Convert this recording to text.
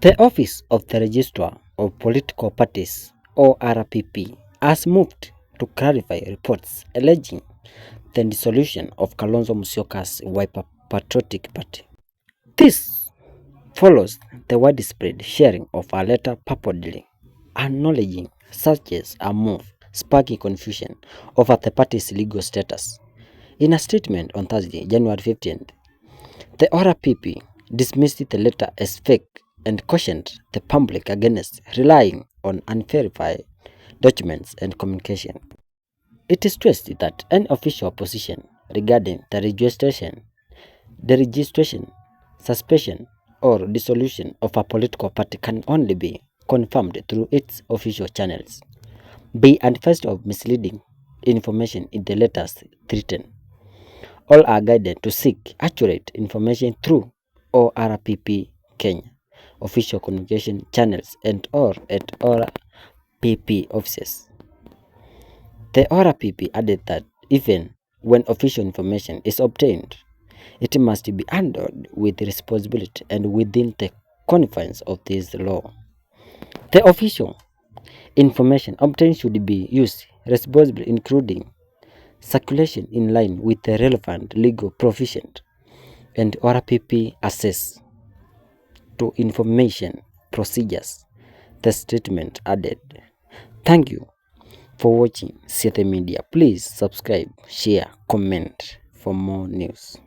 The Office of the Registrar of Political Parties, ORPP, has moved to clarify reports alleging the dissolution of Kalonzo Musyoka's Wiper Patriotic Party. This follows the widespread sharing of a letter purportedly acknowledging such as a move, sparking confusion over the party's legal status. In a statement on Thursday, January 15th, the ORPP dismissed the letter as fake and cautioned the public against relying on unverified documents and communication. It is stressed that any official position regarding the registration, suspension, or dissolution of a political party can only be confirmed through its official channels. Be advised of misleading information in the letters threatened. All are guided to seek accurate information through ORPP Kenya official communication channels and or at ORPP offices. The ORPP added that even when official information is obtained, it must be handled with responsibility and within the confines of this law. The official information obtained should be used responsibly, including circulation in line with the relevant legal provision and ORPP access to information procedures, the statement added. Thank you for watching Siete Media. Please subscribe, share, comment for more news.